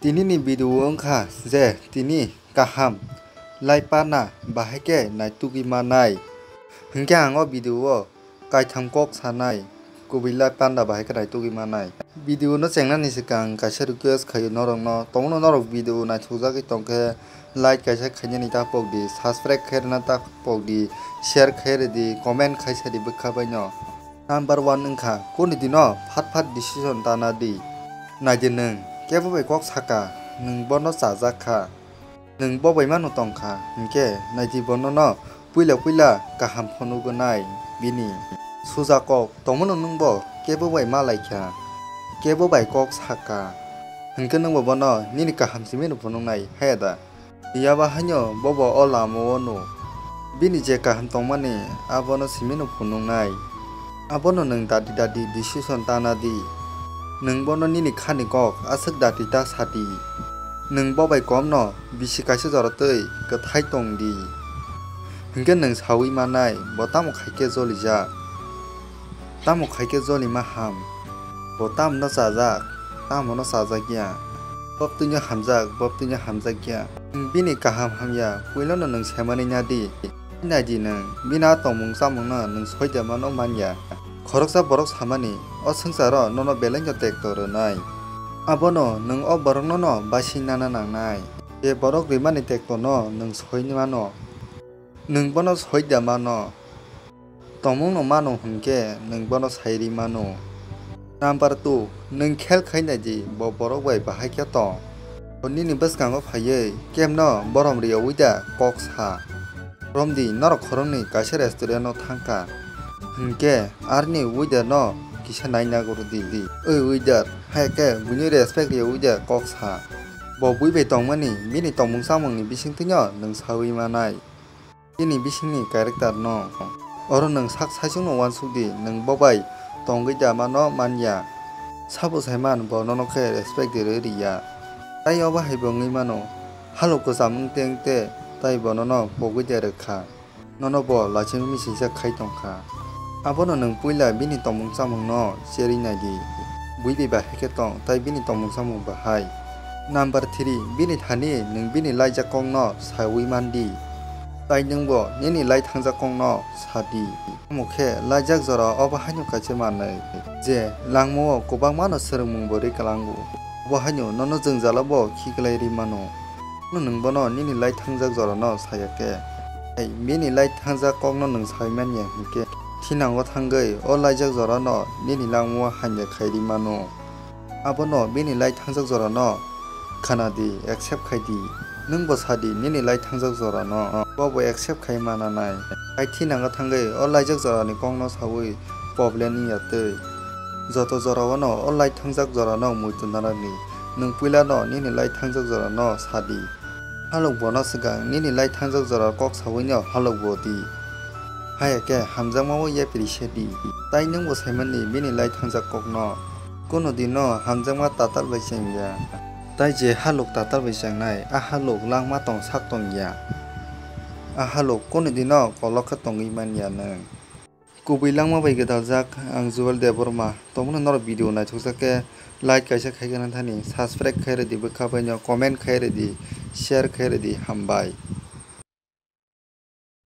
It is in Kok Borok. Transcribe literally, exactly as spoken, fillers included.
Tini ni video wngkha je tini kaham lai pana bahai khe naitugwi manai. Hinkhe ang o video o kaitham kok sanai, kubui lai panda bahai khe naitugwi manai. Video no chengnani swkang kaisa request khaio norokno, tongmano norok video naithokjagwi tongkhe like kaisa khainani ta pokdi, subscribe khairwna ta pokdi, share khairwdi, comment khaisadi bwkha baino. Number one wngkha, kunu dino phat phat decision ta nadi. Naidi nwng, kebo bai kok saka, nwng bono chajak kha. Nwng bo bai mano tongkha, hinkhe naidi bonono puila puila kaham phunugwnai bini. Suja kok tongmano nwng bo kebo bai malaikha, kebo bai kok saka, hinkhe nwng bo bono nini kaham simino phunuknai, haya da? Yaba haino bobo o lama o no bini je kaham tongmani abono simino phunuknai. Abono nwng dadi dadi decision ta nadi. Nwng bono nini khani kok aswk dadi ta sadi. Nwng bo bai komno bisi kaisa jora twi kwthai tongdi. Hinkhe nwng saui manai bo tamo khaikhe jolijak. Tamo khaikhe jolima ham. Bo tamno chajak, tamono chajak ya. Bob twino hamjak, bob twino hamjak ya. Nwng bini kaham hamya, puilano nwng saimani nadi. Naidi nwng, bini a tongmung chamungno nwng soida mano manya. Khoroksa borok samani, o swngcharo nono belai no tekto rwnai. Abono nwng o boroknono baising nana nangnai. Je borok rimani tektono nwng soi mano. Nwng bono soida mano. Tongmungno mano hwnkhe nwng bono sairi mano. Number two, nwng khel khainai di bo borok bai bahai khe tong. Bo nini bwskango phaiwi kemno borom riyaui da kok sa. Romdi norok khoroknwi kaisa restaurant-o thangkha. Hwnkhe arni waiter-no kisa naina gurudi. Oi waiter, hai khe buini respect riyaui da kok sa. Bo bui bai tongmani bini tongmung chamungni bisingtwino nwng saui manai. Bini bisingni character no. Oro nwng sak saichungno uansuk di, nwng bo bai tongwi da mano man ya. Sabo sai man bo nono khe respect de rwi ya. Tai obo hai bo wngwi mano. Halok kwcham wngte wngte tai bo nono pogwi de rwkha. Nono bo lachimwi sijak khai tongkha. Abono nwng puila bini tongmung chamungno cherwi nai di. Bui bai bahai khe tong, tai bini tongmung chamung bahai. Number three, bini thani nwng bini laijak kokno saui man di. Tai nwng bo nini lai thangjak kokno sa di. Omo khe laijak jora obo haino kaisa manwi je langmao kwbangmano swrwngmung bo rwi kwlango. Obo haino nono jwngjalo bo khiklai rwi mano. Nwng bono nini lai thangjak jorano saya khe, hai bini lai thangjak kokno nwng sai man ya hinkhe thinango thangwi o laijak jorano nini langmao hamya khai rwi mano. Abono bini lai thangjak jorano khana di, accept khai di. Nwng bo sa di nini lai thangjak jorano, bo bo accept khai mana nai. Hai thinango thangwi o laijak jorani kokno saui problem wngya twi. Joto jorao no o lai thangjak jorano muitu narwkni. Nwng puilano nini lai thangjak jorano sa di. Halok bono swkang nini lai thangjak jora kok saui no halok bo di. Haya khe hamjakma o yapri se di. Tai nwng bo sai man di bini lai thangjak kokno. Kunu dino hamjakma tatal bai cheng ya. Tai je halok tatal bai chengnai, a halok langma tong sak tong ya. A halok kunu dino kolok khe tongwi man ya nwng. Kubui langma bai gwdaljak, ang Jubal Debbarma. Tongmano norok video naithokjak khe like kaisa khai gana thani, subscribe khai rwdi bwkha baino, comment khai rwdi, share khai rwdi, hambai.